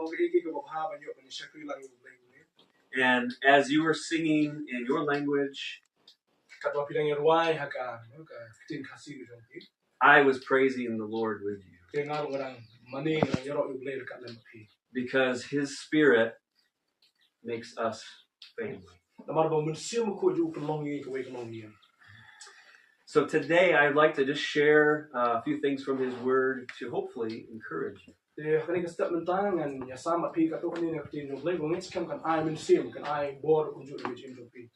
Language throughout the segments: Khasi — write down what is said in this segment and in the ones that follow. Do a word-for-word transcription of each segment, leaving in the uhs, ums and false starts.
Ong ka ïa ki kaba bha ban ïoh ban shakri lang ïa U Blei. And as you were singing in your language, katba phi dang ïa rwai ha ka, ka ktien Khasi ka jong phi, I was praising the Lord with you. Te nga ruh nga dang mane, nga dang ïaroh ïa U Blei ryngkat lem bad phi. Because his spirit makes us family. Namar ba u Mynsiem Bakhuid u pynlong ïa ngi kawei ka longïing. So today I'd like to just share a few things from his word to hopefully encourage you. Te ha kane ka step mynta ngan ïasam bad phi katto katne na ka ktien jong U Blei, ba ngeit skhem kan ai mynsiem, kan ai bor kumjuh ïa ka jingim jong phi.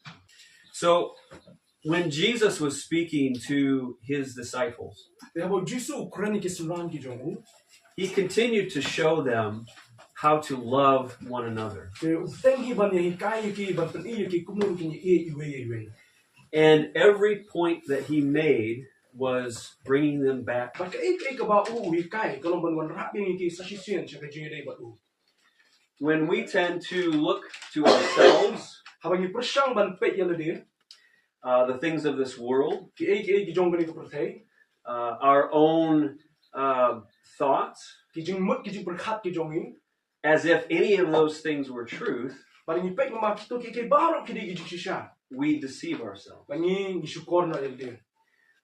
So when Jesus was speaking to his disciples, te haba u Jisu u kren ïa ki synran ki jong u, he continued to show them how to love one another. Te u bteng hi ban ïa hikai ïa ki, ban pyni ïa ki kumno kin ïa ïeit iwei ïa iwei. And every point that he made was bringing them back. Bad kaei kaei kaba u hikai ka long ban wanrah biang ïa ki sa shisien sha ka jingïadei bad u. When we tend to look to ourselves, haba ngi pyrshang ban peit ïa lade, uh, the things of this world, kiei kiei ki jong kane ka pyrthei, uh, our own, uh, thoughts, ki jingmut ki jingpyrkhat ki jong ngi, as if any of those things were truth, bad ngi peit ma kito kiei kiei baroh ki dei ki jingshisha, we deceive ourselves. Bad ngi, ngi shukor noh ïa lade.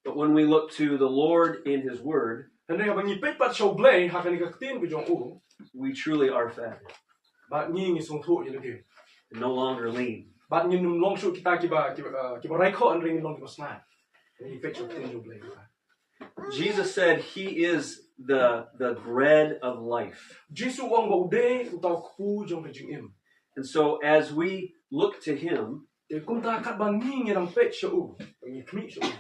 But when we look to the Lord in his word, hynrei haba ngi peit pat sha U Blei ha kane ka ktien ka jong u, we truly are fed. Bad ngi, ngi sngewthuh ïa lade. And no longer lean. Bad ngim long shuh kita kiba, kiba, uh, kiba raikhoh, hynrei ngi long kiba sngap. Ngi peit sha ka ktien jong U Blei. Jesus said he is the, the bread of life. Jisu u ong ba u dei uta u kpu jong ka jingim. And so as we look to him, te kumta katba ngi, ngi dang peit sha u, ngi khmih sha u,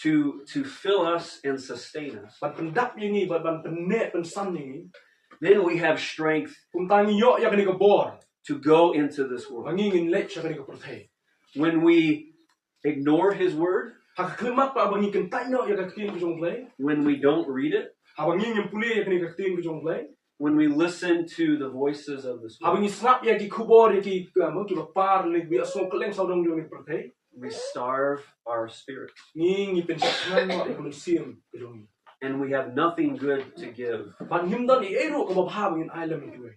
to, to fill us and sustain us, ban pyndap ïa ngi, ban, ban pynneh pynsan ïa ngi, then we have strength, kumta ngi ïoh ïa kane ka bor, to go into this world, ba ngi, ngin leit sha kane ka pyrthei. When we ignore his word, ha ka khyllipmat ba ngi kyntait noh ïa ka ktien ka jong U Blei, when we don't read it, haba ngi, ngim pule ïa kane ka ktien ka jong U Blei, when we listen to the voices of this world, haba ngi sngap ïa ki khubor ïa ki, uh, mo, kiba par ne kiba ïasnoh kylleng sawdong jong kane ka pyrthei, we starve our spirit. Ngi, ngi pynshah noh ïa ka mynsiem ka jong ngi. And we have nothing good to give. Bad ngim don ei ei ruh kaba bha ba ngin ai lem ïa kiwei.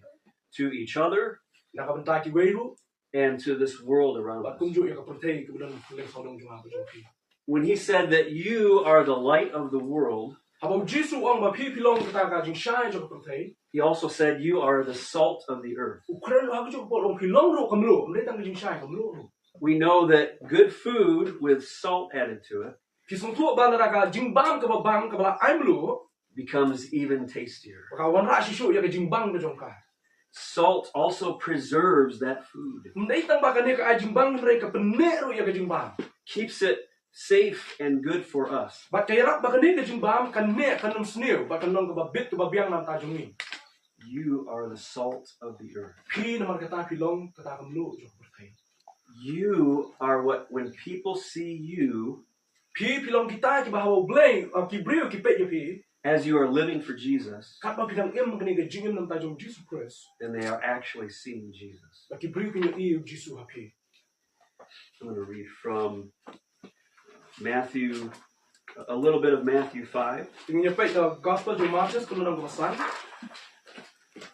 To each other. Na ka bynta kiwei ruh. And to this world around us. Bad kumjuh ïa ka pyrthei kaba don kylleng sawdong jong nga bad jong phi. When he said that you are the light of the world, haba u Jisu u ong ba phi, phi long kata ka jingshai jong ka pyrthei, he also said you are the salt of the earth. U kren ruh ha kajuh ka por u ong phi long ruh ka mluh, ym dei tang ka jingshai, ka mluh ruh. We know that good food with salt added to it, phi sngewthuh ba lada ka jingbam kaba bang kaba la ai mluh, becomes even tastier. Ka wanrah shisha ïa ka jingbang ka jong ka. Salt also preserves that food. Ym dei tang ba kane ka ai jingbang hynrei ka pynneh ruh ïa ka jingbam. Keeps it safe and good for us. Bad ka ïarap ba kane ka jingbam kan neh, kan ym sniew, bad kan long kaba bit kaba biang na ka bynta jong ngi. You are the salt of the earth. Phi namar kata phi long kata ka mluh jong ka pyrthei. You are what, when people see you, phi, phi long kita kiba haba U Blei, uh, ki briew ki peit ïa phi, as you are living for Jesus, katba phi dang im kane ka jingim na ka bynta jong U Jisu Khrist, then they are actually seeing Jesus. Ba ki briew kin ïohi ïa u Jisu ha phi. I'm gonna read from Matthew, a little bit of Matthew five. Ngin ïa peit na Gospel jong u Mathaios, ka lynnong kaba san.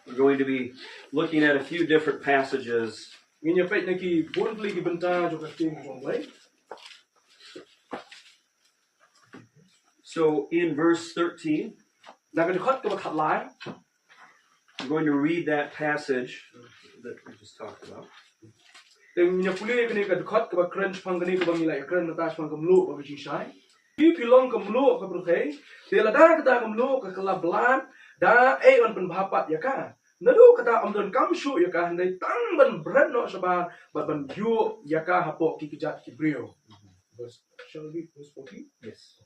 We're going to be looking at a few different passages. Ngin ïa peit na ki bun tylli ki bynta jong ka ktien jong U Blei. So in verse thirteen, na ka dkhot kaba khatlai, I'm going to read that passage that we just talked about. Te ngin ïa pule kane ka dkhot kaba kren shaphang kane kaba ngi la ïa kren mynta shaphang ka mluh bad ka jingshai. Phi, phi long ka mluh ka pyrthei, te lada kata ka mluh ka kylla blad, da ei ban pynbha pat ïa ka? Naduh kata ym donkam shuh ïa ka hynrei tang ban bret noh shabar bad ban ïuh ïa ka hapoh ki kjat ki briew. Verse, shall we read verse fourteen? Yes.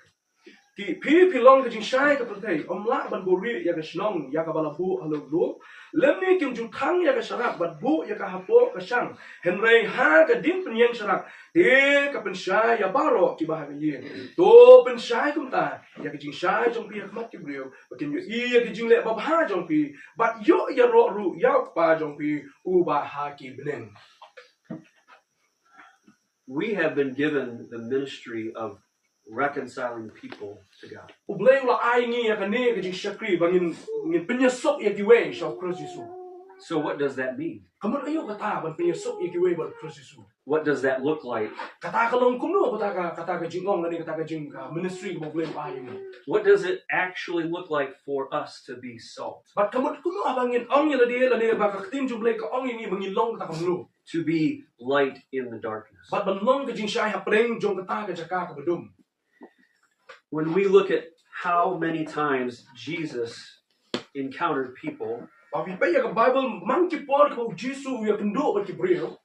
Ki, phi, phi long ka jingshai ka pyrthei, ym lah ban buhrieh ïa ka shnong ïa kaba la buh halor lum. Lymne kim ju thang ïa ka sharak bad buh ïa ka hapoh ka shang, hynrei ha ka ding pynïeng sharak te ka pynshai ïa baroh kiba ha ka ïing. To pynshai kumta ïa ka jingshai jong phi ha khmat ki briew, ba kin ïohi ïa ka jingleh babha jong phi, bad ïoh ïaroh ruh ïa u Kpa jong phi uba ha ki bneng. We have been given the ministry of reconciling people to God. U Blei u la ai ngi ïa kane ka jingshakri ba ngin, ngin pynïasuk ïa kiwei sha u Khrist Jisu. So what does that mean? Ka mut aïu kata ban pynïasuk ïa kiwei bad u Khrist Jisu? What does that look like? Kata ka long kumno kata ka, kata ka jingong lane kata ka jing, ka ministry kaba U Blei u ai ïa ngi? What does it actually look like for us to be salt? Bad ka mut kumno haba ngin ong ïa lade lane ba ka ktien jong U Blei ka ong ïa ngi ba ngin long kata ka mluh? To be light in the darkness. Bad ban long ka jingshai hapdeng jong kata ka jaka kaba dum. When we look at how many times Jesus encountered people, Ba phi peit ïa ka Bible, man ki por kaba u Jisu u ïakynduh bad ki briew,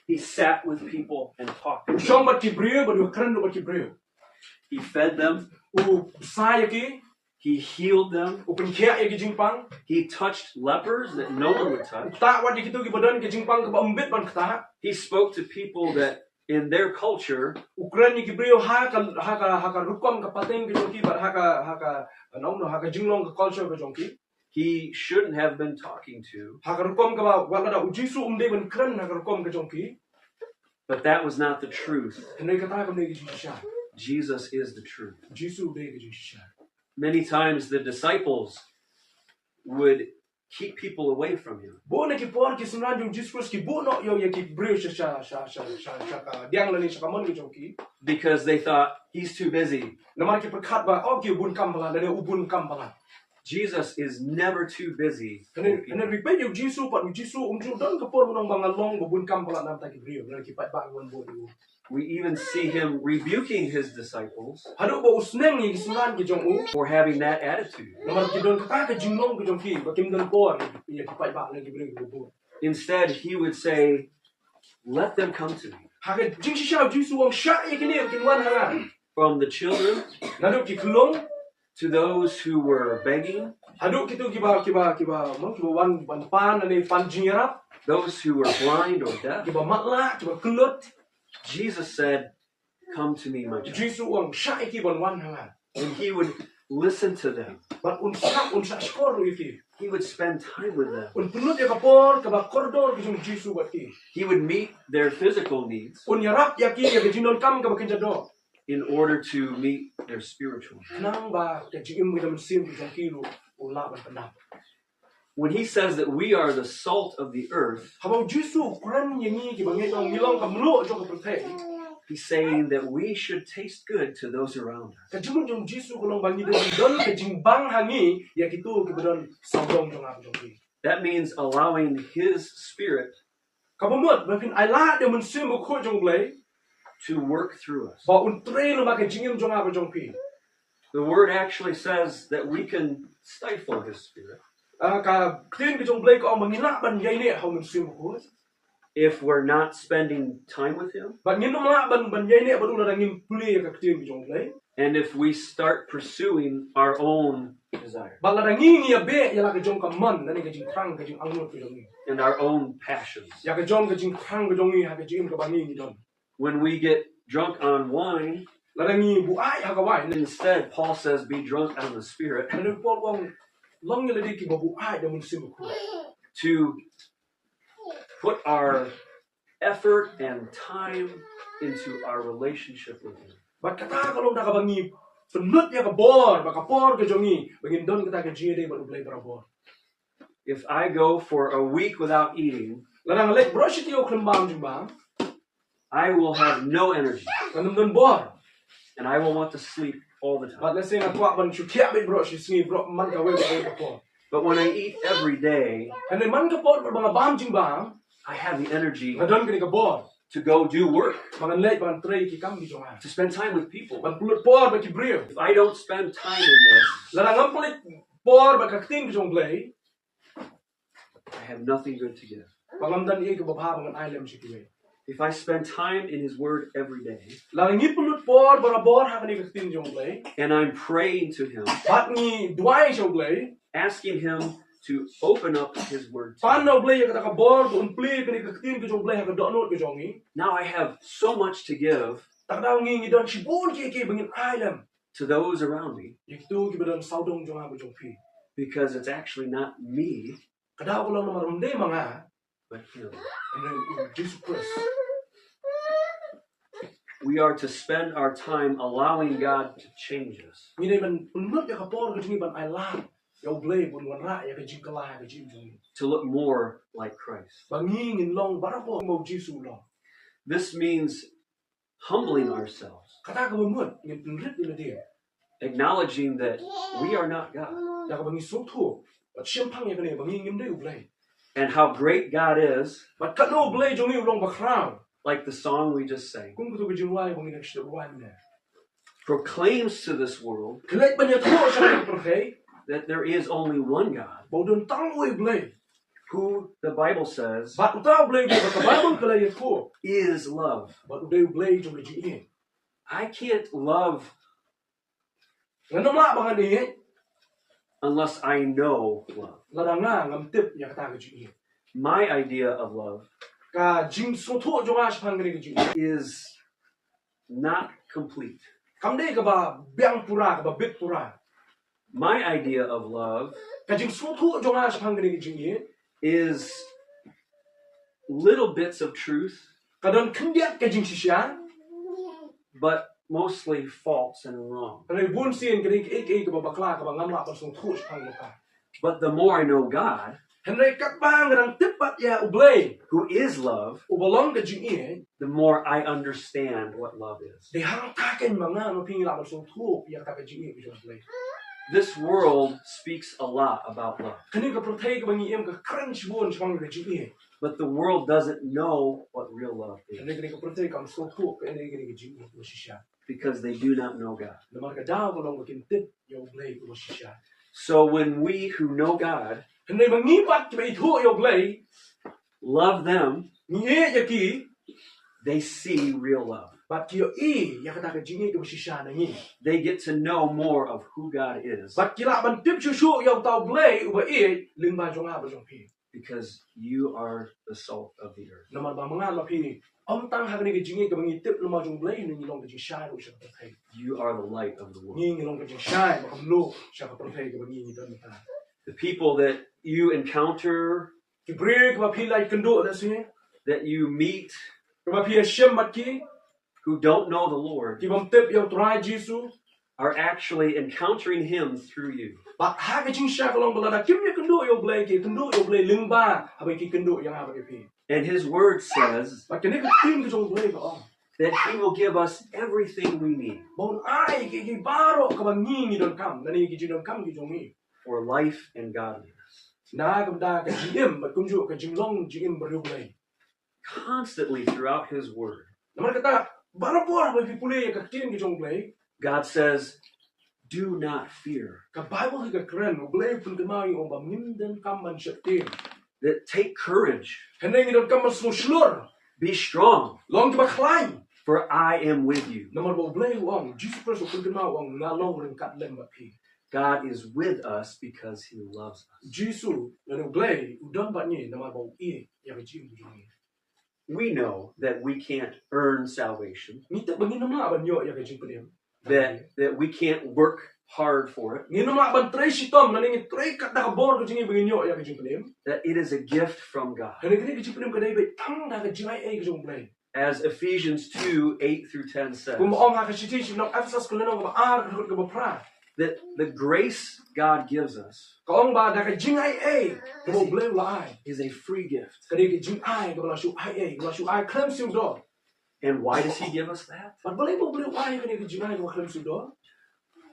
he sat with people and talked. U shong bad ki briew bad u kren bad ki briew. He fed them, U sa ïa ki, he healed them, u pynkhiah ïa ki jingpang, he touched lepers that no one would u touch. ktah wat ïa kito kiba don ki jingpang kaba ym bit ban ktah. He spoke to people that in their culture, U kren ïa ki briew ha ka, ha ka, ha ka rukom ka pateng ka jong ki bad ha ka, ha ka, nongno, ha ka jinglong ka culture ka jong ki. He shouldn't have been talking to. Ha ka rukom kaba wat lada u Jisu um dei ban kren ha ka rukom ka jong ki. But that was not the truth. Hynrei kata kam dei ka jingshisha. Jesus is the truth. Jisu u dei ka jingshisha. Many times the disciples would keep people away from him. Bun na ki por ki synran jong Jisu Khrist ki buh noh ïa, ïa ki briew sha, sha, sha, sha, sha, sha ka diang lane sha ka mon ka jong ki. Because they thought, he's too busy. Namar ki pyrkhat ba, oh, ki bun kam palat, lane u bun kam palat. Jesus is never too busy. Hynrei, hynrei phi peit ïa u Jisu pat, u Jisu um ju don ka por u ong ba nga long ba bun kam palat na ka bynta ki briew, lane ki paidbah ki wan bud ïa u. We even see him rebuking his disciples Haduh ba u sneng ïa ki synran ki jong u. for having that attitude. Namar ki don kata ka jinglong ka jong ki ba kim don por ïa ki paidbah lane ki briew ki bud. Instead, he would say, let them come to me. Ha ka jingshisha u Jisu u ong shah ïa kine ba kin wan ha nga. From the children Naduh ki khyllung to those who were begging, haduh kito kiba, kiba, kiba, mo, kiba wan ban pan lane pan jingïarap, those who were blind or deaf. Kiba matlah, kiba kyllut. Jesus said, come to me, my child. Jisu u ong shah ïa ki ban wan ha nga. And he would listen to them. Bad un shah, un shah shkor ruh ïa ki. He would spend time with them. Un pynlut ïa ka por kaba kordor ka jong u Jisu bad ki. He would meet their physical needs Un ïarap ïa ki ïa ka jingdonkam kaba kin jadoh. In order to meet their spiritual needs. Khnang ba ka jingim ka mynsiem ka jong ki ruh u lah ban pyndap. When he says that we are the salt of the earth, Haba u Jisu u kren ïa ngi kiba ngi long, ngi long ka mluh jong ka pyrthei. He's saying that we should taste good to those around us. Ka jingmut jong u Jisu ka long ba ngi dei ban don ka jingbang ha ngi ïa kito kiba don sawdong jong nga jong phi. That means allowing his spirit Kaba mut ba phin ailad ïa u Mynsiem Bakhuid jong u Blei to work through us. Ba un trei lyngba ka jingim jong nga jong phi. The word actually says that we can stifle his spirit. Ah, ka ktien ka jong u Blei ka ong ba ngin lah ban ïaineh ha u Mynsiem Bakhuid. If we're not spending time with him, Ba ngin ym lah ban, ban ïaineh bad u lada ngim plie ïa ka ktien ka jong u Blei. And if we start pursuing our own desire, Ba lada ngi ngi ïa beh ïa la ka jong ka mon, lane ka jingthrang, ka jingangnud ka jong ngi. And our own passions, Ïa ka jong ka jingthrang ka jong ngi ha ka jingim kaba ngi ngi don. When we get drunk on wine, Lada ngi buaid ha ka wain. Instead, Paul says, be drunk on the Spirit. Lada u Paul u ong long ïa lade kiba buaid da u Mynsiem Bakhuid. To put our effort and time into our relationship with him. Bad kata ka long da kaba ngi pynlut ïa ka bor, bad ka por ka jong ngi ba ngin don kata ka jingïadei bad u Blei barabor. If I go for a week without eating, Lada nga leit baroh shi taïew khlem bam jingbam, I will have no energy. Ngan ym don bor. And I will want to sleep all the time. Bad lehse nga kwah ban shu thiah beit baroh shi sngi, baroh man kawei ka por. But when I eat every day, Hynrei man ka por ba nga bam jingbam, I have the energy nga don kane ka bor. To go do work, Ba ngan leit, ba ngan trei ki kam ki jong nga. To spend time with people. Ban pynlut por bad ki briew. If I don't spend time in this, Lada ngam pynlut por bad ka ktien ka jong u Blei, I have nothing good to give. Ba ngam don ei kaba bha ba ngan ai lem sha kiwei. If I spend time in his word every day, Lada ngi pynlut por barabor ha kane ka ktien jong u Blei, And I'm praying to him, bad ngi duwai sha u Blei, asking him to open up his word to pan me. na u Blei ïa kata ka bor ba un plie kane ka ktien ka jong u Blei ha ka dohnud ka jong ngi. Now I have so much to give Te kata ngi ngi don shibun kiei kiei ba ngin ai lem to those around me ïa kito kiba don sawdong jong nga bad jong phi. Because it's actually not me, Ka daw ka long namar ym dei ma nga, but him. hynrei u Jisu Khrist. We are to spend our time allowing God to change us. Ngi dei ban pynlut ïa ka por ka jong ngi ban ailad ïa U Blei ban wanrah ïa ka jingkylla ha ka jingim jong ngi. To look more like Christ. Ba ngi ngin long barabor kumba U Jisu u long. This means humbling ourselves, Kata kaba mut ngin pynrit ïa lade. Acknowledging that we are not God, Da kaba ngi sngewthuh bad shemphang ïa kane ba ngi ngim dei U Blei. And how great God is, Bad katno U Blei jong ngi u long bakhraw. Like the song we just sang, Kum katu ka jingrwai ba ngi dang shu rwai mynne. Proclaims to this world Ka leit ban ïathuh sha ka pyrthei that there is only one God, ba u don tang uwei U Blei. Who the Bible says Bad uta U Blei ba ka Baibl ka la ïathuh is love. Bad u dei U Blei jong ka jingïeit. I can't love Ngan ym lah ba ngan ïeit unless I know love. Lada nga ngam tip ïa kata ka jingïeit. My idea of love Ka jingsngewthuh jong nga shaphang kane ka jingïeit is not complete. Kam dei kaba biang pura, kaba bit pura. My idea of love Ka jingsngewthuh jong nga shaphang kane ka jingïeit is little bits of truth, ka don khyndiat ka jingshisha, but mostly false and wrong. Hynrei bunsien ka dei kaei kaei kaba bakla, kaba ngam lah ban sngewthuh shaphang kata. But the more I know God, Hynrei katba nga dang tip pat ïa U Blei, who is love, uba long ka jingïeit, the more I understand what love is. Dei hangta keiñ ba nga ma phi ngi lah ban sngewthuh ïa kata ka jingïeit ka jong U Blei. This world speaks a lot about love, Kane ka pyrthei kaba ngi im ka kren shibun shaphang ka jingïeit. But the world doesn't know what real love is. Hynrei kane ka pyrthei kam sngewthuh kaei kaei ka jingïeit kaba shisha. Because they do not know God. Namar ka daw ka long ba kim tip ïa U Blei kaba shisha. So when we who know God Hynrei ba ngi pat kiba ithuh ïa U Blei love them, ngi ïeit ïa ki, they see real love. Bad ki ïohi ïa kata ka jingïeit kaba shisha na ngi. They get to know more of who God is. Bad ki lah ban tip shuh shuh ïa uta U Blei uba ïeit lyngba jong nga bad jong phi. Because you are the salt of the earth. Namar ba ma nga ma phi, ym tang ha kane ka jingïeit kaba ngi tip lyngba jong U Blei, ngi long ka jingshai ruh sha ka pyrthei. You are the light of the world. Ngi ngi long ka jingshai ba kam luh sha ka pyrthei kaba ngi ngi don mynta. The people that you encounter, Ki briew kiba phi la ïakynduh lehse, that you meet, kiba phi ïashem bad ki, who don't know the Lord, ki bym tip ïa U Trai Jisu, are actually encountering Him through you. Bad ha ka jingshai ka long ba lada kim ïakynduh ïa U Blei, ki ïakynduh ïa U Blei lyngba haba ki kynduh ïa nga bad ïa phi. And His Word says Bad kane ka ktien ka jong U Blei ka ong that He will give us everything we need ba un ai ïa kiei kiei baroh kaba ngi ngi donkam, lane ïa ki jingdonkam ki jong ngi, for life and godliness. na ka bynta ka jingim bad kumjuh ka jinglong jingim bariewblei. Constantly throughout His Word, Namar kata, barabor haba phi pule ïa ka ktien ka jong U Blei, God says, "Do not fear." Ka Baibl hi ka kren, U Blei u pynkynmaw ïa u ong ba ngim donkam ban sheptieng. That take courage, Hynrei ngi donkam ban sngewshlur. Be strong, Long kiba khlaiñ. For I am with you. Namar ba U Blei u ong, Jisu Khrist u pynkynmaw u ong, nga long ryngkat lem bad phi. God is with us because He loves us. Jisu, lane U Blei, u don bad ngi namar ba u ïeit ïa ka jingim ka jong ngi. We know that we can't earn salvation, Ngi tip ba ngim lah ban ïoh ïa ka jingpynim. that, that we can't work hard for it, Ngim lah ban trei shitom, lane ngi trei kat da ka bor ka jong ngi ba ngin ïoh ïa ka jingpynim. That it is a gift from God. Hynrei kane ka jingpynim ka dei beit tang da ka jingaiei ka jong U Blei. As Ephesians two eight through ten says, Kumba ong ha ka shithi sha ki nong Ephesus ka lynnong kaba ar ka dkhot kaba phra, that the grace God gives us ka ong ba da ka jingaiei kaba U Blei u la ai, is a free gift. ka dei ka jingai kaba la shu aiei, kaba la shu ai khlem sngewdor. And why does He give us that? Bad balei ba U Blei u ai kane ka jingai kaba khlem sngewdor?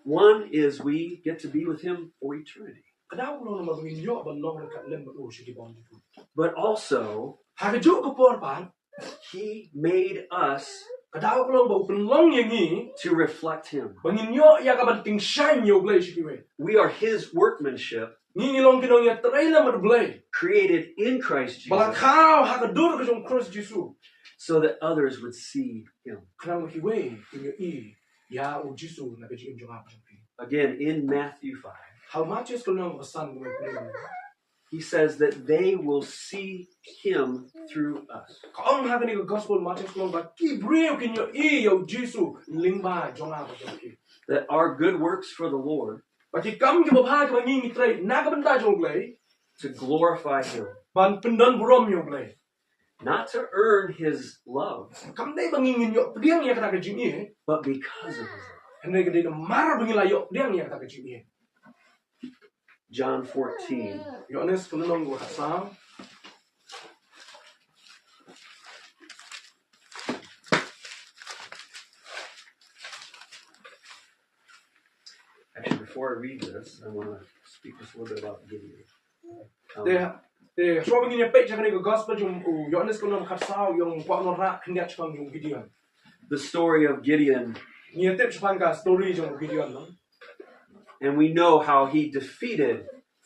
One is we get to be with Him for eternity. Ka daw ka long namar ba ngin ïoh ban long ryngkat lem bad u sha ki bymjukut. But also, Ha kajuh ka por pat, He made us ka daw ka long ba u pynlong ïa ngi to reflect Him. ba ngin ïoh ïa ka ban tyngshaiñ ïa U Blei sha kiwei. We are His workmanship, Ngi ngi long ki nongïatreilang bad U Blei, created in Christ ba la Jesus, khaw ha ka dur ka jong U Khrist Jisu, so that others would see Him. khnang ba kiwei kin ïohi ïa U Jisu na ka jingim jong nga bad jong phi. Again, in Matthew five, Ha u Mathaios ka lynnong kaba san ka dkhot kaba khyndai, He says that they will see Him through us. Ka ong ha kane ka gospel Mathaios ka ong ba ki briew kin ïohi ïa U Jisu lyngba jong nga bad jong phi. That our good works for the Lord Ba ki kam kiba bha kiba ngi ngi trei na ka bynta jong U Blei, to glorify Him, ban pyndonburom ïa U Blei. not to earn His love, Kam dei ba ngi ngin ïoh pdiang ïa kata ka jingïeit, but because of His love. hynrei ka dei namar ba ngi la ïoh pdiang ïa kata ka jingïeit. John fourteen. Ïoannis ka lynnong kaba khatsaw. Actually, before I read this, I want to speak just a little bit about Gideon. Um, Te, te, shuwa ba ngin ïa peit sha kane ka gospel jong u Ïoannis ka lynnong khatsaw, ïa u kwah ngan rah khyndiat shaphang jong u Gideon. The story of Gideon. Ngi ïa tip shaphang ka story jong u Gideon, no? And we know how he defeated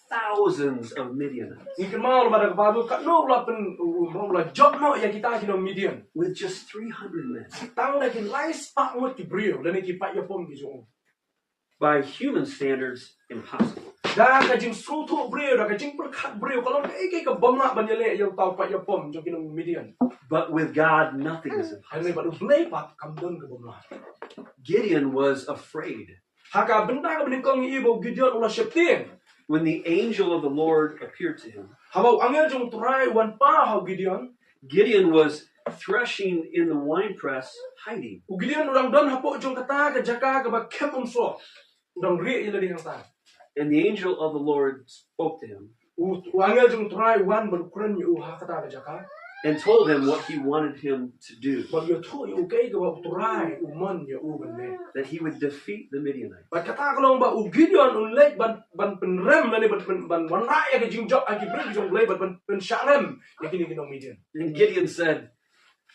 thousands of Midianites. Ngi kynmaw lyngba da ka Baibl katno u la pyn, u, u, u la jop noh ïa kita ki nong Midian. With just three hundred men. Tang da ki lai spah ngut ki briew, lane ki paid ïapom ki jong u. By human standards, impossible. Da ka jingsngewthuh briew, da ka jingpyrkhat briew, ka long kaei kaei kaba ym lah ban ïaleh ïa uta u paid ïapom jong ki nong Midian. But with God, nothing is impossible. Hynrei bad U Blei pat kam don kaba ym lah. Gideon was afraid. Ha ka bynta kaba nyngkong ngi ïohi ba u Gideon u la sheptieng. When the angel of the Lord appeared to him, haba u angel jong U Trai u wan paw ha u Gideon, Gideon was threshing in the winepress, hiding. U Gideon u dang don hapoh jong kata ka jaka kaba khem umsoh. U dang rieh ïa lade hangta. And the angel of the Lord spoke to him. U, u angel jong U Trai u wan bad u kren ïa u ha kata ka jaka. And told him what he wanted him to do. Bad u ïathuh ïa u kaei kaba U Trai u mon ïa u ban leh. That he would defeat the Midianites. Bad kata ka long ba u Gideon un leit ban, ban pynrem lane ban, ban, ban wanrah ïa ka jingjop ha ki briew ki jong U Blei bad ban, ban shah rem ïa kine ki nong Midian. And Gideon said,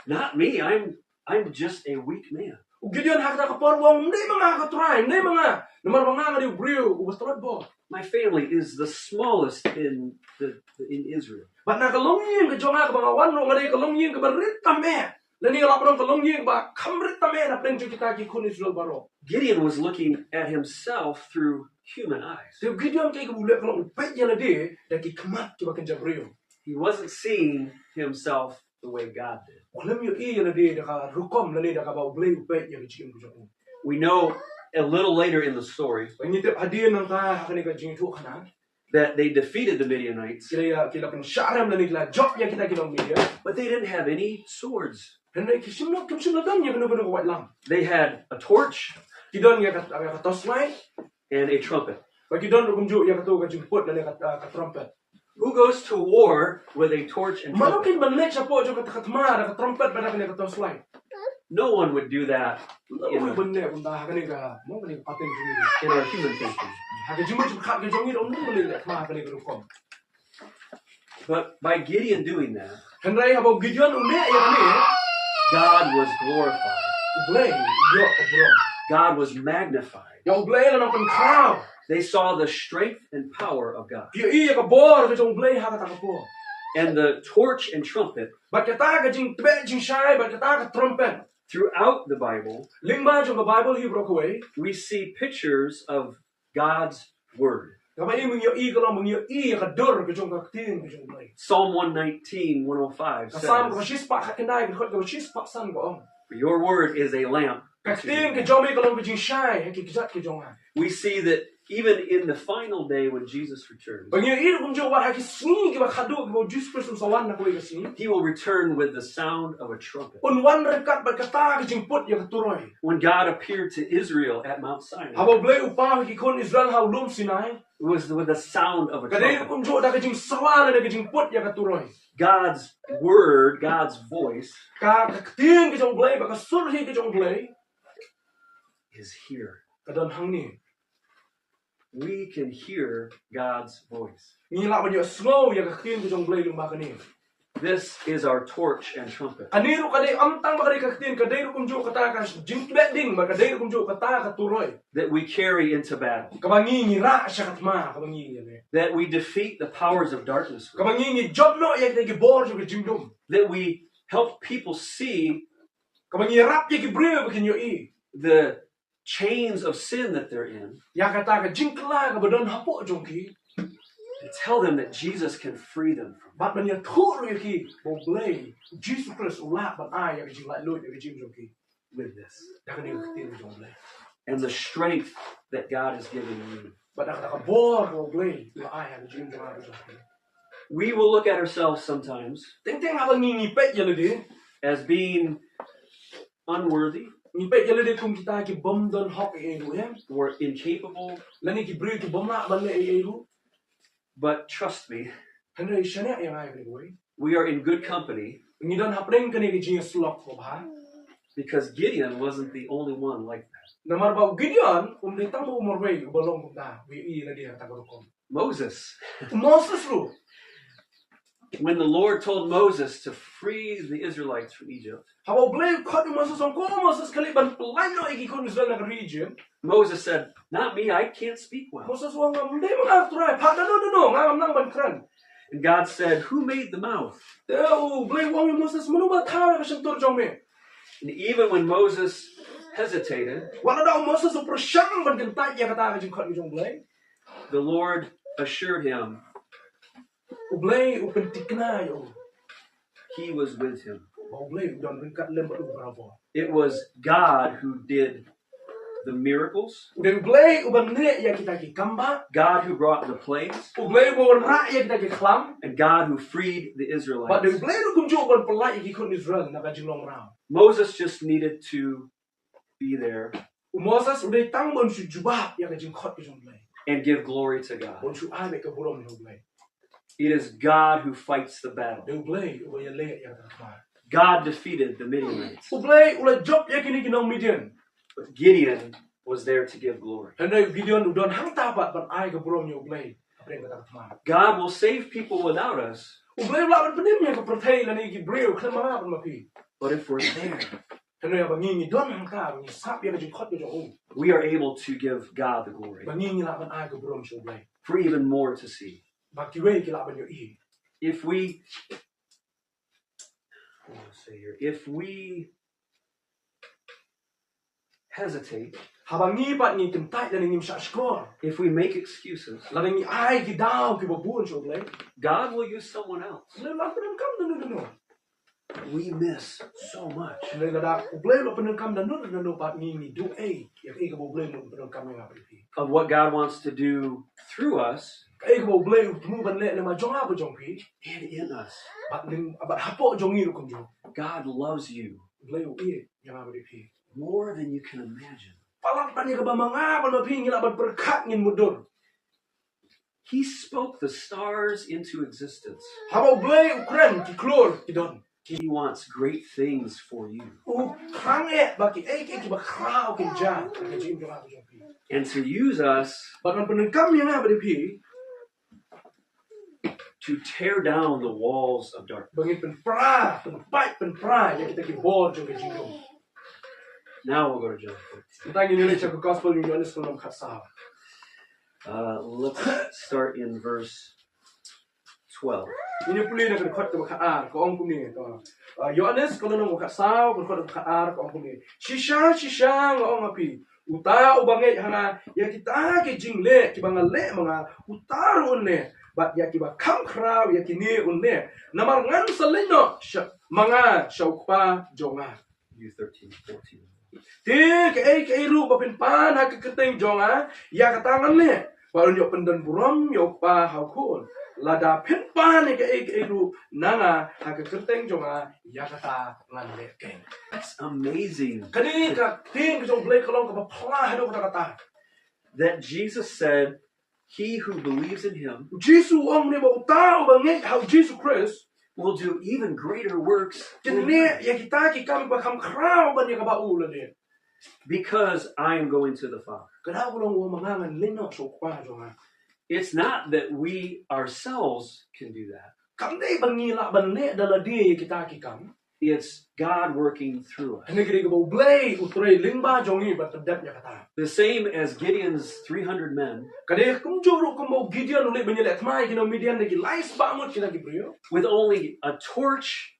"Not me, I'm, I'm just a weak man." U Gideon ha kata ka por u ong, "Ym dei ma nga ko Trai, ym dei ma nga. Namar ba nga nga dei u briew uba tlot bor. My family is the smallest in the, in Israel." Bad na ka longïing ka jong nga kaba nga wan ruh nga dei ka longïing kaba rit tam eh. Lane ka lah ban long ka longïing ba kham rit tam eh na pdeng jong kita ki khun Israel baroh. Gideon was looking at himself through human eyes. Te u Gideon kaei kaba u leh ka long u peit ïa lade da ki khmat kiba kynja briew. He wasn't seeing himself the way God did. U khlem ïohi ïa lade da ka rukom lane da kaba U Blei u peit ïa ka jingim ka jong u. We know a little later in the story. Bad ngi tip hadien nangta ha kane ka jingïathuhkhana. That they defeated the Midianites. Ki la, ki la pynshah rem lane ki la jop ïa kita ki nong Midian. But they didn't have any swords. Hynrei ki shym la, kim shym la don ïa kano kano ka waitlam. They had a torch. Ki don ïa ka, ïa ka torchlight. And a trumpet. Bad ki don ruh kumjuh ïa kato ka jingput lane ka, ka trumpet. Who goes to war with a torch and trumpet? Mano kin ban leit shapoh jong kata ka thma da ka trumpet bad da kane ka torchlight? No one would do that. Ym ban leh kumta ha kane ka, mo, kane ka pateng jong ngi. In our human thinking. Ha ka jingmut jingpyrkhat ka jong ngi, ym ban leh thma ha kane ka rukom. But by Gideon doing that, hynrei haba u Gideon u leh ïa kane, God was glorified. U Blei u ïoh ka burom. God was magnified. Ïa U Blei la nang pynkhraw. They saw the strength and power of God. Ki ïohi ïa ka bor ka jong U Blei ha kata ka por. And the torch and trumpet. Bad kata ka jingtbeh jingshai bad kata ka trumpet. Throughout the Bible, lyngba jong ka Baibl hi baroh kawei, we see pictures of God's word. Kaba ngi ïohi ka long ba ngi ïohi ïa ka dur ka jong ka ktien ka jong U Blei. Psalm one nineteen, one oh five says, ka Salm kaba shispah khatkhyndai ka dkhot kaba shispah san ka ong, "For your word is a lamp." Ka ktien ka jong me ka long ka jingshai ha ki kjat ka jong nga. We see that even in the final day when Jesus returns, ba ngi ïohi ruh kumjuh wat ha ki sngi kiba khadduh kiba u Jisu Khrist un sa wan na kawei ka sngi, he will return with the sound of a trumpet. Un wan ryngkat bad kata ka jingput ïa ka turoi. When God appeared to Israel at Mount Sinai, haba U Blei u paw ha ki khun Israel ha u lum Sinai, it was with the sound of a trumpet. Ka dei ruh kumjuh da ka jingsawa lane ka jingput ïa ka turoi. God's word, God's voice, ka, ka ktien ka jong U Blei bad ka sur hi ka jong U Blei is here. Ka don hangne. We can hear God's voice. Ngi lah ban ïohsngew ïa ka ktien ka jong U Blei lyngba kane. This is our torch and trumpet. Kane ruh ka dei, ym tang ba ka dei ka ktien, ka dei ruh kumjuh kata ka jingtbeh ding bad ka dei ruh kumjuh kata ka turoi. That we carry into battle. Kaba ngi, ngi rah sha ka thma, kaba ngi, ngi leh. That we defeat the powers of darkness with. Kaba ngi, ngi jop noh ïa kita ki bor jong ka jingdum. That we help people see. Kaba ngi ïarap ïa ki briew ba kin ïohi. The chains of sin that they're in. Ïa kata ka jingkylla kaba don hapoh jong ki. And tell them that Jesus can free them from. Bad ban ïathuh ruh ïa ki ba U Blei, U Jisu Khrist u lah ban ai ïa ka jinglaitluid ïa ka jingim jong ki. With this. Da kane ka ktien jong U Blei. And the strength that God has given you. Bad da kata ka bor ba U Blei u la ai ha ka jingim jong nga jong phi. We will look at ourselves sometimes. Teng teng haba ngi, ngi peit ïa lade. As being unworthy. Ngi peit ïa lade kum kita ki bym don hok ei ei ruh, eh. Or incapable. Lane ki briew ki bym lah ban leh ei ei ruh. But trust me, Hynrei shaniah ïa nga ïa kane kawei. We are in good company. Ngi don hapdeng kane ka jingïasyllok kaba bha. Because Gideon wasn't the only one like that. Namar ba u Gideon um dei tang ba u marwei uba long kumta, u ïohi lade ha kata ka rukom. Moses. U Moses ruh. When the Lord told Moses to free the Israelites from Egypt, Haba u Blei u khot ïa u Moses, ong ko Moses, khie leit ban pyllait noh ïa ki khun Israel na ka ri Egypt. Moses said, "Not me, I can't speak well." Moses u ong, ym dei ma nga Trai, phah da no da no, nga ngam nang ban kren. And God said, "Who made the mouth?" Te u Blei u ong ïa u Moses, mano ba thaw ïa ka shyntur jong me? And even when Moses hesitated, wat lada u Moses u pyrshang ban kyntait ïa kata ka jingkhot ka jong u Blei, the Lord assured him u Blei u pynthikna ïa u. He was with him. Ba u Blei u don ryngkat lem bad u barabor. It was God who did the miracles, U dei u Blei uba leh ïa kita ki kambah. God who brought the plagues, U Blei uba wanrah ïa kita ki khlam. And God who freed the Bad u Israelites. Blei ruh kumjuh uban pyllait ïa ki khun Israel na ka jinglong mraw. Moses just needed to be there U Moses u dei tang ban shu jubab ïa ka jingkhot ka jong u Blei, and give glory to God. Ban shu ai beit ka burom ïa u Blei. It is God who fights the battle. Dei u Blei uba ïaleh ïa ka khmat. God defeated the Midianites. U Blei u la jop ïa kine ki nong Midian. But Gideon was there to give glory. Hynrei u Gideon u don hangta pat ban ai ka burom ïa u Blei hapdeng kata ka khmat. God will save people without us. U Blei u lah ban pynim ïa ka pyrthei lane ki briew khlem ma nga bad ma phi. But if we're there, Hynrei haba ngi ngi don hangta, ngi sap ïa ka jingkhot ka jong u, we are able to give God the glory. Ba ngi ngi lah ban ai ka burom sha u Blei. For even more to see. Ba kiwei ki lah ban ïohi. If we if we hesitate, Haba ngi pat ngi kyntait lane ngim shah shkor, if we make excuses, lane ngi ai ki daw kiba bun sha u Blei, God will use someone else. u Blei u lah pyndonkam da no da no. We miss so much. Hynrei lada u Blei u lah pyndonkam da no da no pat ngi ngi duh ei ïa kaei kaba u Blei u pyndonkam ïa nga bad ïa phi. Of what God wants to do through us Kaei kaba u Blei u thmu ban leh lyngba jong nga bad jong phi. And in us. Bad lyng, bad hapoh jong ngi ruh kumjuh. God loves you U Blei u ïeit ïa nga bad ïa phi more than you can imagine. Palat ban ïa kaba ma nga bad ma phi ngi lah ban pyrkhat ngin mutdur. He spoke the stars into existence. Haba u Blei u kren ki klur ki don. He wants great things for you. U kren eh ba kiei kiei kiba khraw kin jia ha ka jingim jong nga bad jong phi. And to use us Bad ban pyndonkam ïa nga bad ïa phi to tear down the walls of darkness. Ba ngin pynpra, pynpait, pynpra ïa kita ki bor jong ka jingdum. Now we'll go to John fourteen. Mynta ngin ïa leit sha ka gospel jong u Ïoannis ka lynnong khatsaw. Uh, let's start in verse twelve. Ngin ïa pule na ka dkhot kaba khatar, ka ong kumne, ka, uh, Ïoannis ka lynnong kaba khatsaw, ka dkhot kaba khatar, ka ong kumne. Shisha shisha nga ong ha phi, uta uba ngeit ha nga, ïa kita ki jingleh kiba nga leh ma nga, uta ruh un leh, bad ïa kiba kham khraw ïa kine un leh. Namar ngan sa leit noh sha, ma nga sha u Kpa jong nga. U thirteen, fourteen. Te kaei kaei ruh ba phin pan ha ka kyrteng jong nga, ïa kata ngan leh, bad un ïoh pyndon burom ïa u Kpa ha u Khun. Lada phin pan ïa kaei kaei ruh na nga ha ka kyrteng jong nga, ïa kata ngan leh keiñ. That's amazing. Kane ka ktien ka jong u Blei ka long kaba phylla haduh katta katta. That Jesus said, "He who believes in him U Jisu u ong ne ba uta uba ngeit ha u Jisu Khrist will do even greater works kin leh ïa kita ki kam ba kham khraw ban ïa kaba u la leh. because I am going to the Father." Ka daw ka long ba ma nga ngan leit noh sha u Kpa jong nga. It's not that we ourselves can do that. Kam dei ba ngi lah ban leh da lade ïa kita ki kam. It's God working through us. Hynrei ka dei kaba u Blei u trei lyngba jong ngi ban pyndep ïa kata. The same as Gideon's three hundred men Ka dei kumjuh ruh kumba u Gideon u leit ban ïaleh thma ïa ki nong Midian da ki lai spah ngut kita ki briew. With only a torch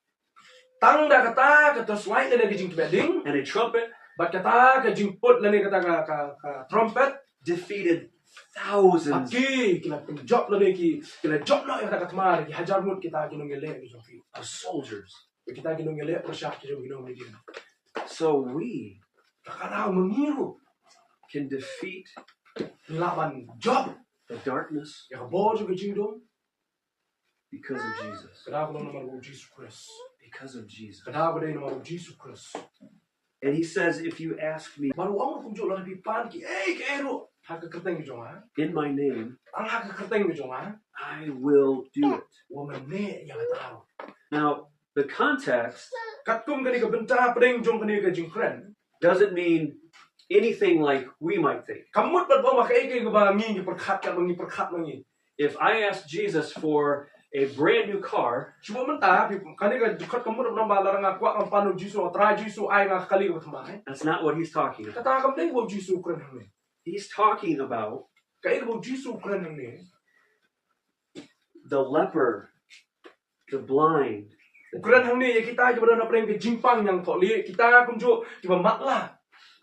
Tang da kata ka torchlight lane ka jingkmen ding. And a trumpet Bad kata ka jingput lane kata ka, ka, ka trumpet. Defeated thousands. Bad ki, ki la pynjop lane ki, ki la jop noh ïa kata ka thma da ki hajar ngut kita ki nongïaleh ki jong ki. Of soldiers. Kita ki nongïaleh pyrshah ki jong ki nong Midian. So we Ka daw ma ngi ruh can defeat ngi lah ban jop the darkness ïa ka bor jong ka jingdum. Because of Jesus. Ka daw ka long namar u Jisu Khrist. Because of Jesus. Ka daw ka dei namar u Jisu Khrist. And he says, "If you ask me, Bad u ong ruh kumjuh lada phi pan kiei kiei ruh Ha ka kyrteng ka jong nga. In my name, Tang ha ka kyrteng ka jong nga. I will do it. Wat ngan leh ïa kata. Now, the context Katkum kane ka bynta pdeng jong kane ka jingkren doesn't mean anything like we might think. Kam mut pat ba ong ba kaei kaei kaba ngi ngi pyrkhat, kaba ngi pyrkhat ma ngi. If I ask Jesus for a brand new car, Shu ba mynta, phi, kane ka dkhot ka mut ba ong ba lada nga kwah ban pan U Jisu, nga Trai Jisu, ai nga ka kali kaba thymmai. That's not what he's talking about. Kata kam dei kaba U Jisu u kren hangne. He's talking about Kaei kaba U Jisu u kren hangne. the leper, the blind. U kren hangne ïa kita kiba don hapdeng ka jingpang ñiangthohlieh, kita kumjuh kiba matlah.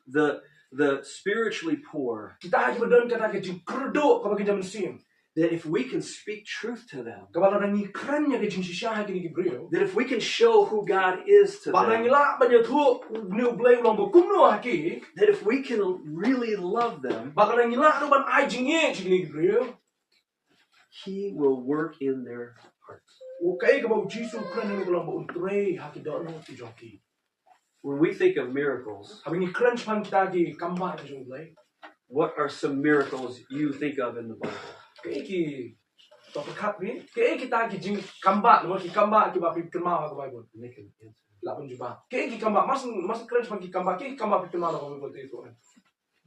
The the spiritually poor. Kita kiba don kata ka jingkyrduh kaba kynja mynsiem. That if we can speak truth to them, kaba lada ngi kren ïa ka jingshisha ha kine ki briew, that if we can show who God is to them, bad lada ngi lah ban ïathuh une U Blei u long ba kumno ha ki, that if we can really love them, bad lada ngi lah ruh ban ai jingïeit sha kine ki briew, He will work in their hearts. U kaei kaba U Jisu u kren hangne ka long ba un trei ha ki dohnud ki jong ki. When we think of miracles, haba ngi kren shaphang kita ki kambah ki jong U Blei, what are some miracles you think of in the Bible? Kaei ki, to pyrkhat phi, kaei kita ki jingkambah, namar ki kambah kiba phi kynmaw ha ka Baibl. Lah ban jubab. Kaei ki kambah, mas mas kren shaphang ki kambah, kaei ki kambah phi kynmaw ha ka Baibl te to.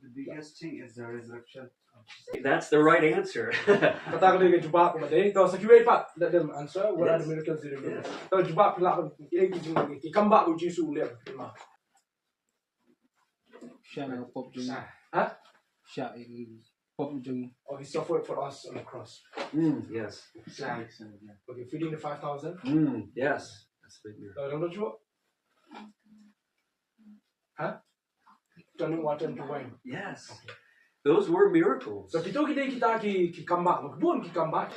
The biggest thing is the resurrection. That's the right answer. Kata ka dei ka jubab kaba dei. To sa kiwei pat, let them answer. What are the miracles they reveal? To jubab phi lah ban, eh, ki jing, ki kambah ba U Jisu u leh. Shah na pop jong. Ha? Shah i pop jong. Oh, he suffered for us on the cross. Mm, yes. Shah. Okay, feeding the five thousand. Mm, yes. That's a big miracle. To dang jubab. Ha? Turning water into wine. Yes. Those were miracles. Sa kito ki dei kita ki ki kambah, bun ki kambah.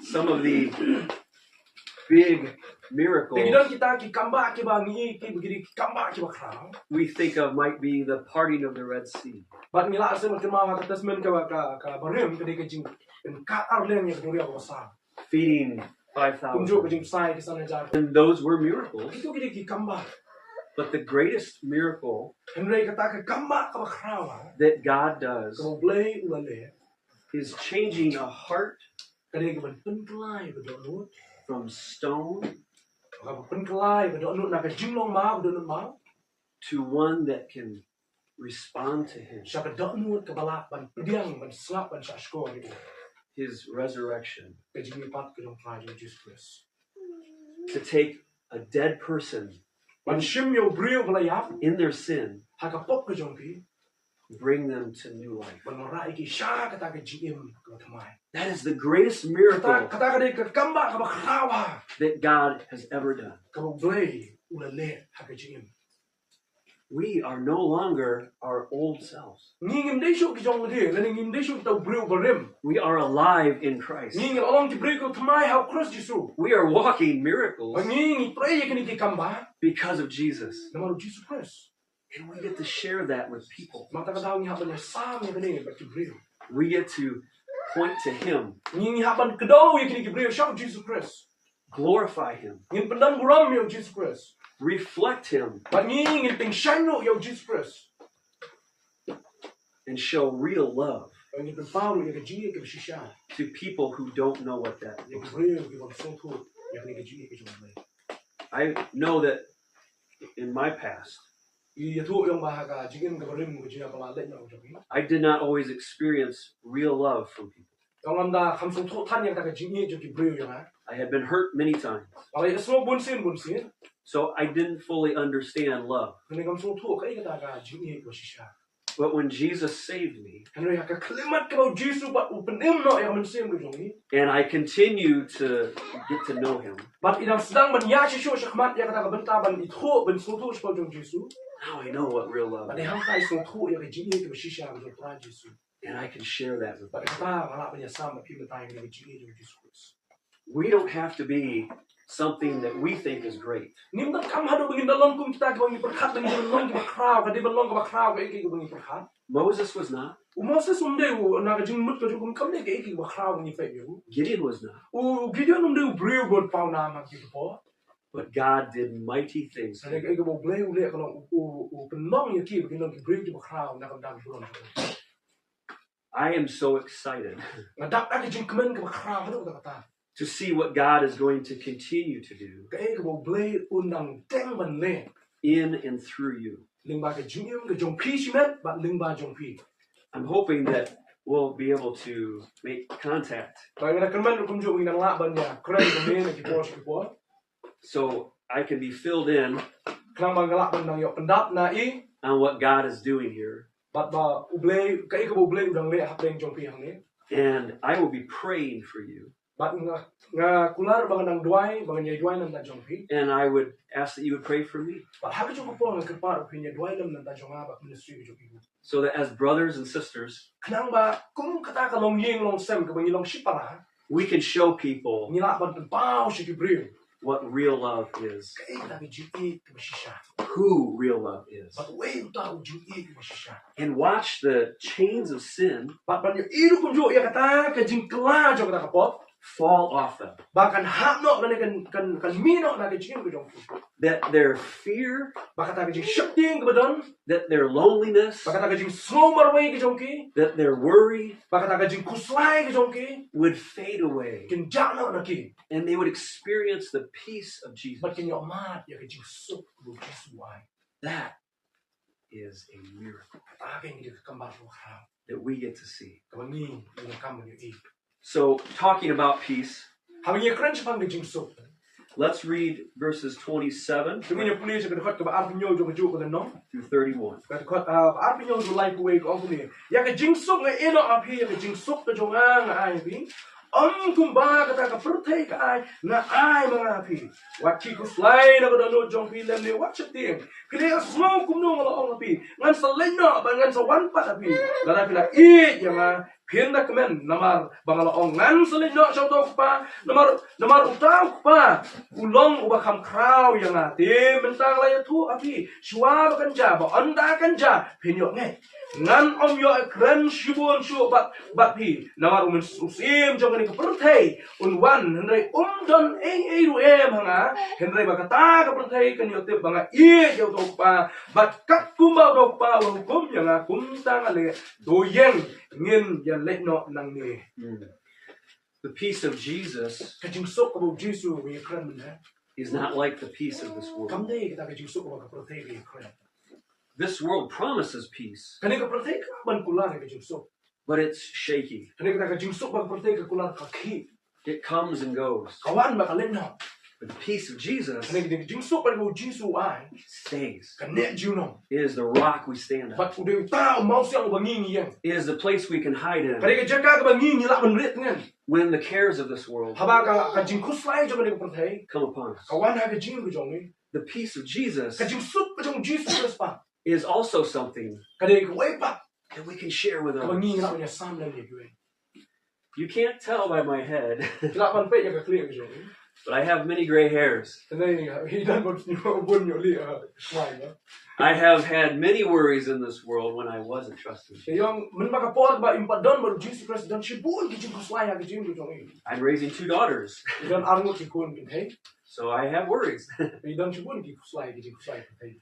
Some of the big miracles. Te ki don kita ki kambah kiba ngi ki ki dei ki kambah kiba khraw. We think of might be the parting of the Red Sea. Bad ngi la shem kynmaw ha ka testament kaba ka kaba rim ka dei ka jingpynkat arliang ïa ka duriaw kaba sam. Feeding five thousand. Kumjuh ka jingpynsah ki san hajar. And those were miracles. Kito ki dei ki kambah. But the greatest miracle Hynrei kata ka kambah kaba khraw ah, that God does kaba U Blei u la leh is changing a heart ka dei kaban pynkylla ïa ka dohnud from stone, kaba pynkylla ïa ka dohnud na ka jinglong maw, ka dohnud maw, to one that can respond to him. Sha ka dohnud kaba lah ban pdiang, ban sngap, ban shahshkor ïa u. His resurrection. Ka jingmihpat ka jong u Trai jong u Jisu Khrist. To take a dead person. Ban shim ïa u briew ba la ïap. In their sin. Ha ka pop ka jong ki. Bring them to new life. Ban wanrah ïa ki sha kata ka jingim kaba thymmai. That is the greatest miracle. Kata, kata ka dei ka kambah kaba khraw ah. That God has ever done. Kaba U Blei u la leh ha ka jingim. We are no longer our old selves. Ngi ngim dei shuh ki jong lade, lane ngim dei shuh kita u briew ba rim. We are alive in Christ. Ngi ngi la long ki briew kiba thymmai ha u Khrist Jisu. We are walking miracles. Bad ngi ngi trei ïa kine ki kambah. Because of Jesus. Namar u Jisu Khrist. And we get to share that with people. Mynta ka daw ngi hap ban ïasam ïa kane bad ki briew. We get to point to him. Ngi ngi hap ban kdew ïa kine ki briew sha u Jisu Khrist. Glorify him. Ngin pyndon burom ïa u Jisu Khrist. Reflect him. Bad ngi ngin pynshai noh ïa u Jisu Khrist. And show real love. Bad ngin pynpaw ruh ïa ka jingïeit kaba shisha. To people who don't know what that looks like. Ïa ki briew kiba ym sngewthuh ïa kane ka jingïeit ka jong U Blei. I know that in my past, Ïathuh ïa nga ba ha ka jingim kaba rim, ka jingim kaba la leit noh ka jong ngi. I did not always experience real love from people. Ïa nga ym da kham sngewthuh than ïa kata ka jingïeit jong ki briew ïa nga. I had been hurt many times. Nga la ïasngew bunsien bunsien. So I didn't fully understand love. Hynrei ngam sngewthuh kaei kata ka jingïeit ba shisha. But when Jesus saved me, hynrei ha ka khyllipmat kaba u Jisu pat u pynim noh ïa ka mynsiem ka jong ngi, and I continue to get to know him, bad i dang sdang ban ïaid shuh shuh shakhmat ïa kata ka bynta ban ithuh, ban sngewthuh shaphang jong u Jisu, now I know what real love is. Bad i hangta i sngewthuh ïa ka jingïeit kaba shisha ka jong u Trai Jisu. And I can share that with you. Bad kata nga lah ban ïasam bad phi mynta ïa ka jingïeit jong u Jisu Khrist. We don't have to be something that we think is great. Ngim donkam haduh ba ngin da long kum kita kiba ngi pyrkhat ba ngin da long kiba khraw, ka dei ban long kaba khraw kaei kaei kaba ngi pyrkhat. Moses was not. U Moses um dei u, na ka jingmut ka jong u um dei kaei kaei kaba khraw ba ngi peit ïa u. Gideon was not. U Gideon um dei u briew ba pawnam ha ki por. But God did mighty things. Hynrei kaei kaba U Blei u leh ka long u, u, u pynlong ïa ki ba kin long ki briew kiba khraw na ka bynta ka burom. I am so excited Nga dap da ka jingkmen kaba khraw haduh katta katta. to see what God is going to continue to do Kaei kaba U Blei un dang teng ban leh in and through you. Lyngba ka jingim ka jong phi shimet bad lyngba jong phi. I'm hoping that we'll be able to make contact. Ba nga da kyrmen ruh kumjuh ngi nang lah ban ïakren bad me na ki por sha ki por. So I can be filled in Khnang ba nga lah ban nang ïoh pyndap na i on what God is doing here. bad ba U Blei, kaei kaba U Blei u dang leh hapdeng jong phi hangne. And I will be praying for you. Bad nga, nga kular ba nga nang duwai, ba nga ïai duwai na ka bynta jong phi. And I would ask that you would pray for me Bad ha kajuh ka por nga kyrpad ba phin ïai duwai lem na ka bynta jong nga bad ministry ka jong i. so that as brothers and sisters, Khnang ba kum kata ka longïing longsem kaba ngi long shipara, we can show people ngi lah ban pynpaw sha ki briew what real love is, kaei kata ka jingïeit kaba shisha. who real love is, Bad uei uta u jingïeit kaba shisha. and watch the chains of sin Bad ban ïohi ruh kumjuh ïa kata ka jingkylla jong kata ka pop fall off them. ba kan hap noh lane kan, kan, kan mih noh na ka jingim ka jong phi. That their fear, Ba kata ka jingsheptieng kaba don, that their loneliness, ba kata ka jingsngew marwei ka jong ki, that their worry ba kata ka jingkhuslai ka jong ki would fade away. kin jah noh na ki. And they would experience the peace of Jesus. Bad kin ïoh mad ïa ka jingsuk kaba u Jisu u ai. That is a miracle Kata ka ngi dei ka kambah kaba khraw that we get to see. kaba ngi ngi donkam ban ïohi. So, talking about peace, Haba ngi ïakren shaphang ka jingsuk, let's read verses twenty-seven to ngin ïa pule sha ka dkhot kaba arphew kajuh ka lynnong. through thirty-one. Ka dkhot, ah, arphew, ka lai kawei ka ong kumne: Ïa ka jingsuk nga ïehnoh ha phi, ïa ka jingsuk ka jong nga nga ai ha phi. Ym kumba kata ka pyrthei ka ai, nga ai ma nga ha phi. Wat khih khuslai na ka dohnud jong phi lymne wat sheptieng. Phi la sngew kumno nga la ong ha phi, ngan sa leit noh bad ngan sa wan pat ha phi. Lada phi la ïeit ïa nga, phin da kmen namar ba nga la ong ngan sa leit noh sha uta u Kpa. Namar, namar uta u Kpa u long uba kham khraw ïa nga. Te mynta nga la ïathuh ha phi, shuwa ba kan jia, ba ynda kan jia phin ïoh ngeit. Ngan ym ïoh kren shibun shuh bad, bad phi. Namar u Mynsiem jong kane ka pyrthei un wan, hynrei um don ei ei ruh em ha nga. Hynrei ba kata ka pyrthei kan ïoh tip ba nga ïeit ïa uta u Kpa, bad katkum ba uta u Kpa u la hukum ïa nga, kumta nga leh. To ïeng, ngin ïa leit noh nangne. The peace of Jesus Ka jingsuk kaba u Jisu u ïakren mynne is not like the peace of this world. Kam dei kata ka jingsuk kaba ka pyrthei ka ïakren. This world promises peace, Kane ka pyrthei ka ban kular ka jingsuk. but it's shaky. Kane kata ka jingsuk ba ka pyrthei ka kular ka khih. It comes and goes. Ka wan bad ka leit noh. But the peace of Jesus Kane ka jingsuk ba ka u Jisu u ai stays. Ka neh junom. It is the rock we stand on. Bad u dei uta u mawsiang uba ngi ngi ïeng. It is the place we can hide in Kane ka jaka kaba ngi ngi lah ban rit ngan. when the cares of this world Haba ka, ka jingkhuslai jong kane ka pyrthei come upon us. ka wan ha ka jingim ka jong ngi. The peace of Jesus Ka jingsuk ka jong u Jisu Khrist pat is also something ka dei kawei pat that we can share with kaba ngi ngi lah others. ban ïasam lem ïa kiwei. You can't tell by my head, Ki lah ban peit ïa ka khlieh ka jong ngi. but I have many gray hairs. Te ngi, i don bun, bun ïoh lieh, ah, shwai, no? I have had many worries in this world when I wasn't trusting Te ïong, mynba ka por ba im pat don bad u Jisu Khrist, don shibun ki jingkhuslai ha ka jingim ka jong i. I'm raising two daughters, I don ar ngut ki khun kynthei. So I have worries. I don shibun ki khuslai, ki jingkhuslai kynthei.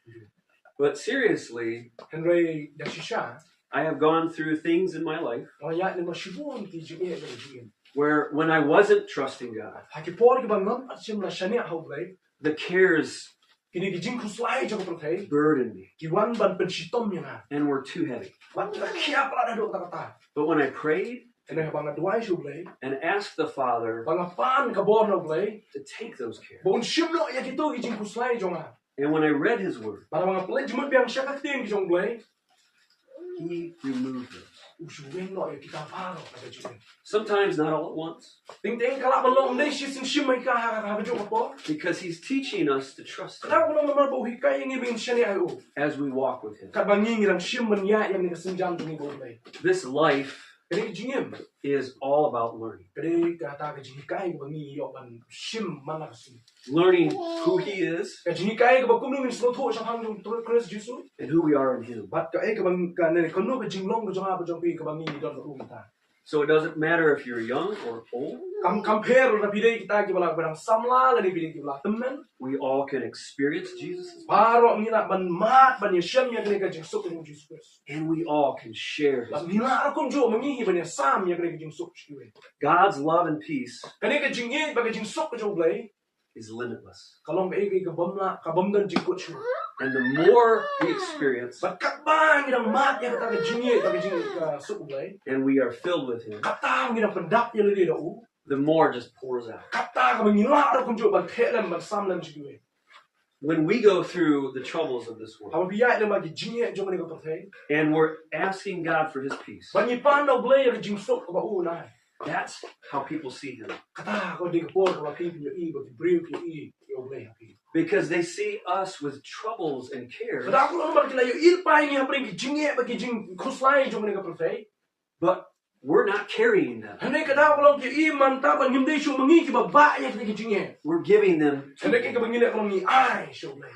But seriously, Hynrei da shisha, I have gone through things in my life nga ïaid lem bad shibun ki jingeh ha ka jingim. where when I wasn't trusting God, Ha ki por kiba ngam pat shym la shaniah ha u Blei, the cares kine ki jingkhuslai jong ka pyrthei burdened me ki wan ban pynshitom ïa nga. and were too heavy. Bad nga khia palat haduh katta katta. But when I prayed Hynrei haba nga duwai sha u Blei, and asked the Father ba nga pan ka bor na u Blei, to take those cares, ba un shim noh ïa kito ki jingkhuslai jong nga. And when I read his word, Bad haba nga pule jingmut biang sha ka ktien ki jong u Blei, he removed those. u shu weng noh ïa kita baroh na ka jingim. Sometimes not all at once, Teng teng ka lah ban long ym dei shisien shim ïa ka ha, ha, ha kajuh ka por. because he's teaching us to trust Kata him ka long namar ba u hikai ïa ngi ba ngin shaniah ha u. as we walk with him. Katba ngi ngi dang shim ban ïaid ïa kane ka sienjam jong ngi bad u Blei. This life Ka dei ka jingim, is all about learning. ka dei kata ka jinghikai kaba ngi ïoh ban shim man la ka sngi. Learning who he is, Ka jinghikai kaba kumno ngin sngewthuh shaphang jong u Khrist Jisu. and who we are in him. Bad kaei kaba, ka ne, kano ka jinglong ka jong nga bad jong phi kaba ngi don bad u mynta. So it doesn't matter if you're young or old. Kam kam pher lada phi dei kita kiba la, ba dang samla lane phi dei kiba la tymmen. We all can experience Jesus. Baroh ngi lah ban mad ban ïashem ïa kane ka jingsuk ka jong u Jisu Khrist. And we all can share his. Bad ngi lah ruh kumjuh ma ngi hi ban ïasam ïa kane ka jingsuk sha kiwei. God's love and peace. Kane ka jingïeit bad ka jingsuk ka jong U Blei is limitless. Ka long kaei kaei ka bym lah, ka bym don jingkut shuh. And the more we experience, bad katba ngi dang mad ïa kata ka jingïeit bad ka jing, ka suk U Blei, and we are filled with Him, kata ngi dang pyndap ïa lade da U, the more just pours out. Kata kaba ngi lah ruh kumjuh ban theh lem, ban sam lem sha kiwei. When we go through the troubles of this world, haba phi ïaid lem bad ki jingeh jong kane ka pyrthei, and we're asking God for His peace, bad ngi pan da U Blei ïa ka jingsuk kaba U u ai, that's how people see Him. Kata ka dei ka por kaba phi phin ïohi ba ki briew ki ïohi ïa U Blei ha phi. Because they see us with troubles and cares. Kata ka long namar ki la ïohi lypa ïa ngi hapdeng ki jingeh bad ki jingkhuslai jong kane ka pyrthei. But we're not carrying them. Hynrei ka daw ka long ki ïohi mynta ba ngim dei shuh ma ngi kiba bah ïa kita ki jingeh. We're giving them to. Hynrei kaei kaba ngi leh ka long ngi ai sha U Blei.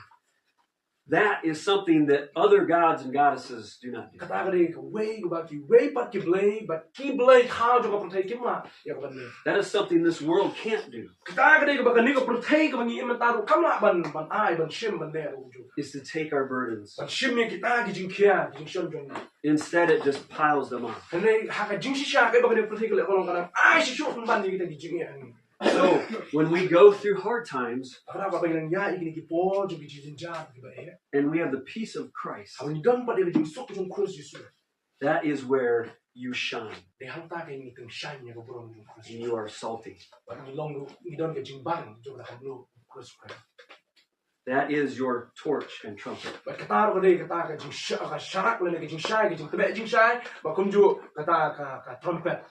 That is something that other gods and goddesses do not do. Kata ka dei kawei kaba kiwei pat ki blei bad ki blei thaw jong ka pyrthei kim lah ïa ka ban leh. That is something this world can't do. Kata ka dei kaba kane ka pyrthei kaba ngi im mynta ruh kam lah ban, ban ai, ban shim, ban leh ruh kumjuh. Is to take our burdens. Ban shim ïa kita ki jingkhia, ki jingshon jong ngi. Instead, it just piles them up. Hynrei ha ka jingshisha kaei ba kane ka pyrthei ka leh ka long ka dang ai shisha pynban ïa kita ki jingeh ha ngi. So when we go through hard times, haba ngi ïaid ïa kine ki por jong ki jingjynjar kiba eh, and we have the peace of Christ, haba ngi don pat ïa ka jingsuk jong Khrist Jisu, that is where you shine. Dei hangta ka ngi tyngshaiñ ïa ka burom jong Khrist Jisu. And you are salty. Bad ngi long, ngi don ka jingbang jong ka mluh Khrist. That is your torch and trumpet. Bad kata ruh ka dei kata ka jingshai, ka sharak lane ka jingshai, ka jingtbeh jingshai, bad kumjuh kata ka, ka trumpet.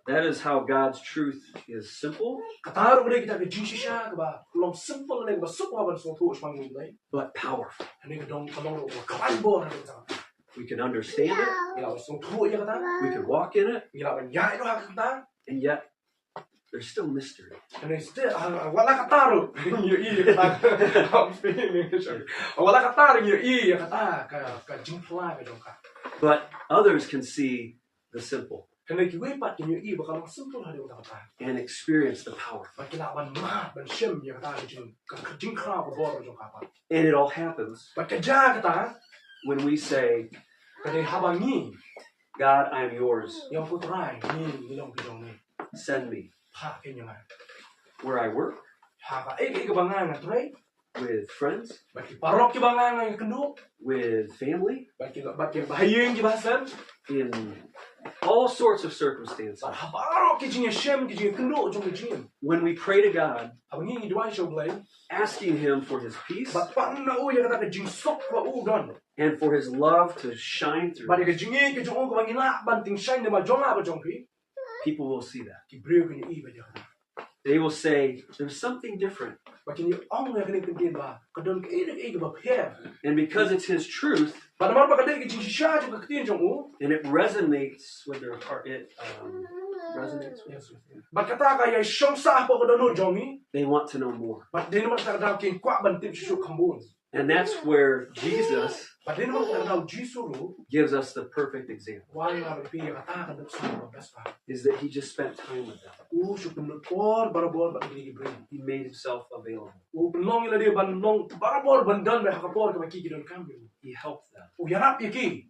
That is how God's truth is simple. Kata ruh ka dei kata ka jingshisha kaba long simple lane kaba suk ban sngewthuh shaphang U Blei. But powerful. Hynrei ka dei ka long ruh kaba khlaiñ bor ha kata. We can understand it. Ngi lah ban sngewthuh ïa kata. We can walk in it. Ngi lah ban ïaid ruh ha kata. And yet there's still mystery. Hynrei still, ah, wat la kata ruh ngi ïohi ïa kata. Wat la kata ruh ngi ïohi ïa kata ka, ka jingpyllait ka jong ka. But others can see the simple. Hynrei kiwei pat kin ïohi ba ka long simple haduh katta katta. And experience the power. Bad ki lah ban mad, ban shem ïa kata ka jing, ka, ka jingkhraw ka bor ka jong ka pat. And it all happens. Bad ka jia kata when we say, ka dei haba ngi, God, I am yours. Ïa U Trai, ngi, ngi long ki jong me. Send me. Phah keiñ ïa nga. Where I work. Ha kaei kaei kaba nga, nga trei. With friends. Bad ki paralok kiba nga nga ïakynduh. With family. Bad ki, bad ki bahaïing kiba hasem. In all sorts of circumstances. Bad ha baroh ki jingïashem, ki jingïakynduh jong ka jingim. When we pray to God, haba ngi ngi duwai sha U Blei, asking Him for His peace, bad pan na U ïa kata ka jingsuk ba U u don, and for His love to shine through, bad ïa ka jingïeit ka jong U kaba ngi lah ban tyngshaiñ lyngba jong nga bad jong phi, people will see that. Ki briew kin ïohi ba ïa kata. They will say, there's something different. Ba kin ïa ong ïa kane ka ktien ba ka don kaei kaei kaba pher. And because it's His truth, bad namar ba ka dei ka jingshisha jong ka ktien jong U, and it resonates with their heart, it um, resonates with, yes, yes, yes. Bad kata ka ïashong sah hapoh ka dohnud jong ngi. They want to know more. Bad dei namar kata ka daw ki kwah ban tip shuh shuh kham bun. And that's where Jesus Bad dei namar kata ka daw U Jisu ruh, gives us the perfect example, wai ïa nga bad phi ïa kata ka nuksa kaba best bha, is that He just spent time with them. U shu pynlut por barabor bad kine ki briew. He made Himself available. U pynlong ïa lade ban long barabor ban don beit ha ka por kaba ki ki donkam ïa U. He helped them. U ïarap ïa ki.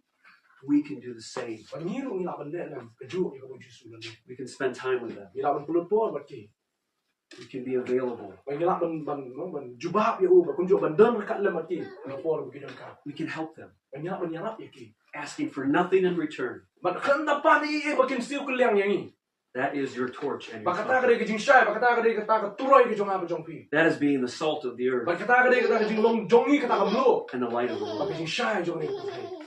We can do the same. Bad ngi ruh ngi lah ban leh lem kajuh ïa kaba U Jisu u la leh. We can spend time with them. Ngi lah ban pynlut por bad ki. We can be available. Ba ngi lah ban, ban, ban jubab ïa U, ba kumjuh ban don ryngkat lem bad ki ha ka por ba ki donkam. We can help them. Ba ngi lah ban ïarap ïa ki. Asking for nothing in return. Bad khlem da pan ei ei ba kin siew kylliang ïa ngi. That is your torch and your trumpet. Ba kata ka dei ka jingshai, ba kata ka dei kata ka turoi ka jong nga bad jong phi. That is being the salt of the earth. Ba kata ka dei kata ka jinglong jong ngi kata ka mluh, and the light of the world. Ba ka jingshai jong ngi.